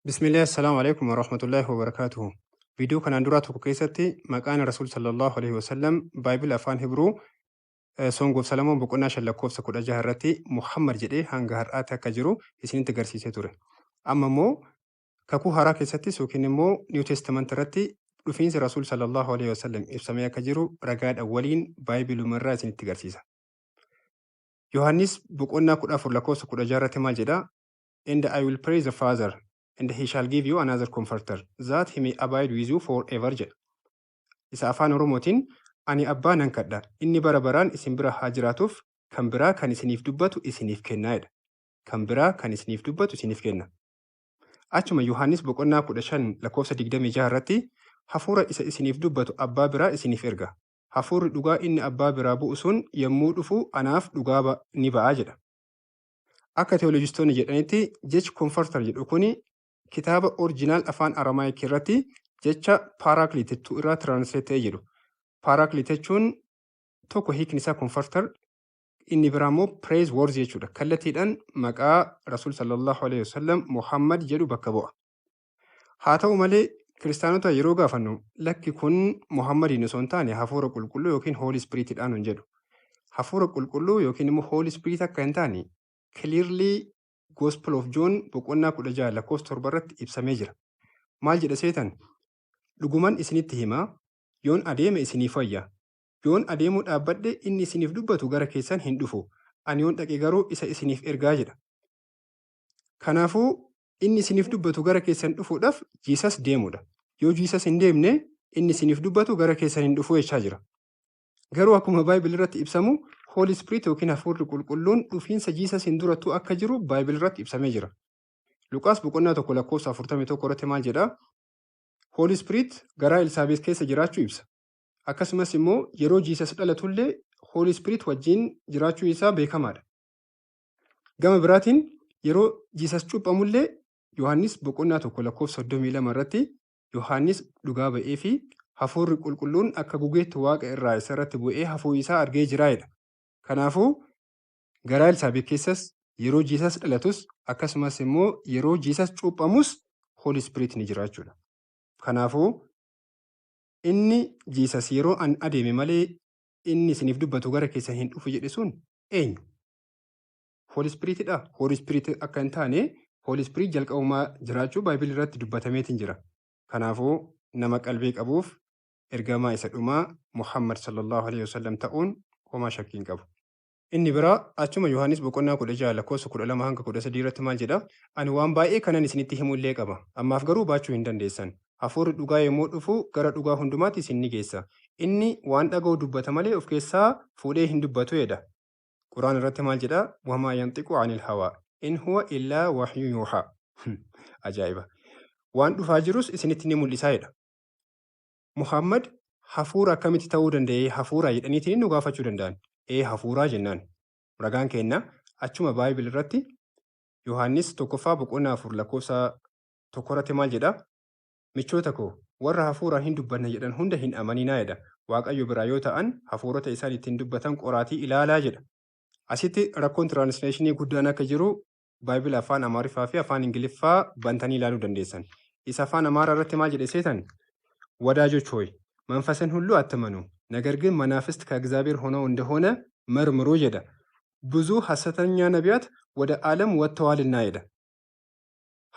Bismillah, assalaamu alaikum warahmatullaahi wabarakaatuhu. Viidiyoo kanaan duraa tokko keessatti maqaan Rasuul sallallahu alaihi wasallam Bible afaan Hibruu Song of Solomon boqonnaa 5 lakkoofsa 16 irratti Muhammad jedhee hanga har'aatti akka jiru isinitti agarsiisee ture. Amma immoo Kakuu Haaraa keessattis yookiin immoo New Testament irratti dhufiinsi Rasuul sallallahu alaihi wasallam ibsamee akka jiru ragaadha waliin Baaybiluma irraa isinitti agarsiisa. Yohaannis boqonnaa 14 lakkoofsa 16 irratti maal jedha? "And I will pray the Father, and he shall give you another comforter, that he may abide with you forever" jedha. Isa afaan Oromootiin, "Ani abbaa nan kadha, inni bara baraan isin bira haa jiraatuuf kan biraa kan isiniif dubbatu isiniif kennaa" jedha. Kan biraa kan isiniif dubbatu isiniif kenna. Achuma Yohaannis boqonnaa 15 lakkoofsa 26 irratti, "Hafuura isa isiniif dubbatu abbaa biraa isiniif erga. Hafuurri dhugaa inni abbaa biraa bu'u sun yommuu dhufu anaaf dhugaa ni ba'a" jedha. Akka teolojistoonni jedhanitti, jechi comforter jedhu kuni kitaaba original afaan Aramaayik irratti jecha Paraclete jettu irraa translate ta'ee jedhu. Paraclete jechuun tokko hiikni isaa comforter, inni biraa immoo praiseworthy jechuudha. Kallattiidhaan maqaa Rasuul sallallahu alaihi wasallam Muhammad jedhu bakka bu'a. Haa ta'u malee, kiristaanota yeroo gaafannu, lakki, kun Muhammadiin osoo hin taane hafuura qulqulluu yookiin Holy Spiritidhaan hin jedhu. Hafuura qulqulluu yookiin immoo Holy Spirit akka hin taane clearly Gospel of John boqonnaa 16 lakkoofsa 7 irratti ibsamee jira. Maal jedha seetan? "Dhuguman isinitti himaa, yoon adeeme isiniif wayya. Yoon adeemuu dhaabbadhe inni isiniif dubbatu gara keessan hin dhufu. Ani yoon dhaqe garuu isa isiniif ergaa" jedha. Kanaafuu inni isiniif dubbatu gara keessan dhufuudhaaf Jesus deemudha. Yoo Jesus hin deemne, inni isiniif dubbatu gara keessan hin dhufu jechaa jira. Garuu akkuma Bible irratti ibsamu, Holy Spirit yookiin hafuurri qulqulluun dhufiinsa Jesus hin durattuu akka jiru Bible irratti ibsamee jira. Luqaas boqonnaa 1 lakkoofsa 41 irratti maal jedhaa? Holy Spirit garaa Elsaabeet keessa jiraachuu ibsa. Akkasumas immoo yeroo Jesus dhalatullee Holy Spirit wajjin jiraachuu isaa beekamaadha. Gama biraatiin yeroo Jesus cuuphamullee Yohaannis boqonnaa 1 lakkoofsa 32 irratti Yohaannis dhugaa ba'ee fi hafuurri qulqulluun akka gugeetti waaqa irraa isa irratti bu'ee hafuu isaa argee jira jedha. Kanaafuu garaa Elsaabeet keessas yeroo Jesus dhalatus, akkasumas immoo yeroo Jesus cuuphamus Holy Spirit ni jira jechuudha. Kanaafuu inni Jesus "Yeroo an adeeme malee inni isiniif dubbatu gara keessan hin dhufu" jedhe sun eenyu? Holy Spiritidha. Holy Spirit akka hin taane, Holy Spirit jalqabumaa jiraachuu Bible irratti dubbatameetiin jira. Kanaafuu nama qalbii qabuuf ergamaa isa dhumaa Muhammad sallallahu alaihi wasallam ta'uun homaa shakkii hin qabu. Inni biraa achuma Yohaannis boqonnaa 16 lakkoofsa 12 hanga 13 irratti maal jedha? "Ani waan baay'ee kanan isinitti himu illee qaba. Ammaaf garuu baachuu hin dandeessan. Hafuurri dhugaa yommuu dhufu gara dhugaa hundumaatti isin ni geessa. Inni waan dhaga'u dubbata malee of keessaa fuudhee hin dubbatu" jedha. Quraan irratti maal jedha? وما ينطق عن الهوى إن هو إلا وحي يوحى. Ajaa'iba! "Waan dhufaa jirus isinitti ni mul'isaa" jedha. Muhammad hafuura akkamitti ta'uu danda'ee, hafuura jedhaniitiin nu gaafachuu danda'an. Ee, hafuuraa jennaan. Ragaan kenna achuma Bible irratti Yohaannis tokkoffaa boqonnaa 4 lakkoofsa 1 irratti maal jedha? "Michoota koo, warra hafuuraan hin dubbanne jedhan hunda hin amaninaa" jedha. "Waaqayyo biraa yoo ta'an hafuurota isaan ittiin dubbatan qoraatii ilaalaa" jedha. Asitti rakkoon translationii guddaan akka jiru Bible afaan Amaariffaa fi afaan Ingiliffaa bantanii ilaaluu dandeessan. Isa afaan Amaaraa irratti maal jedhe seetan? "ወዳጆች ሆይ፣ መንፈስን ሁሉ አትመኑ፣ ነገር ግን መናፍስት ከእግዚአብሔር ሆነው እንደሆነ መርምሩ" jedha. "ብዙ ሐሰተኛ ነቢያት ወደ ዓለም ወጥተዋልና" jedha.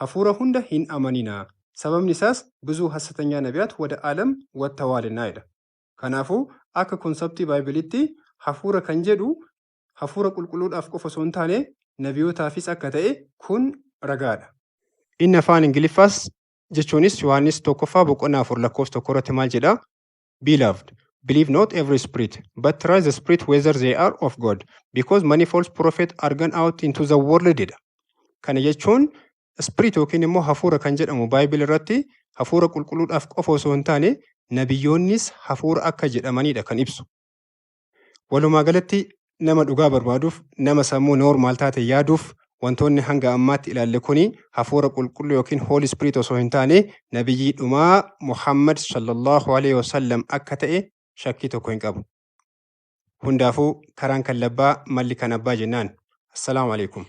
Hafuura hunda hin amaninaa. Sababni isaas ብዙ ሐሰተኛ ነቢያት ወደ ዓለም ወጥተዋልና jedha. Kanaafuu akka conceptii Bibleitti hafuura kan jedhu hafuura qulqulluudhaaf qofa osoo hin taane nabiyootaafis akka ta'e kun ragaadha. Inni afaan Ingiliffaas jechuunis Yohaannis tokkoffaa boqonnaa 4 lakkoofsa 1 irratti maal jedha? "Beloved, believe not every spirit, but try the spirit whether they are of God, because many false prophets are gone out into the world" jedha. Kana jechuun spirit yookiin immoo hafuura kan jedhamu Bible irratti hafuura qulqulluudhaaf qofa osoo hin taane nabiyyoonnis hafuura akka jedhamanidha kan ibsu. Walumaa galatti nama dhugaa barbaaduuf, nama sammuu normal taate yaaduuf, wantoonni hanga ammaatti ilaalle kuni hafuura qulqulluu yookiin Holy Spirit osoo hin taane nabiyyii dhumaa Muhammad sallallahu alaihi wasallam akka ta'e shakkii tokko hin qabu. Hundaafuu karaan kan labbaa malli kan abbaa jennaan. Assalaamu alaikum.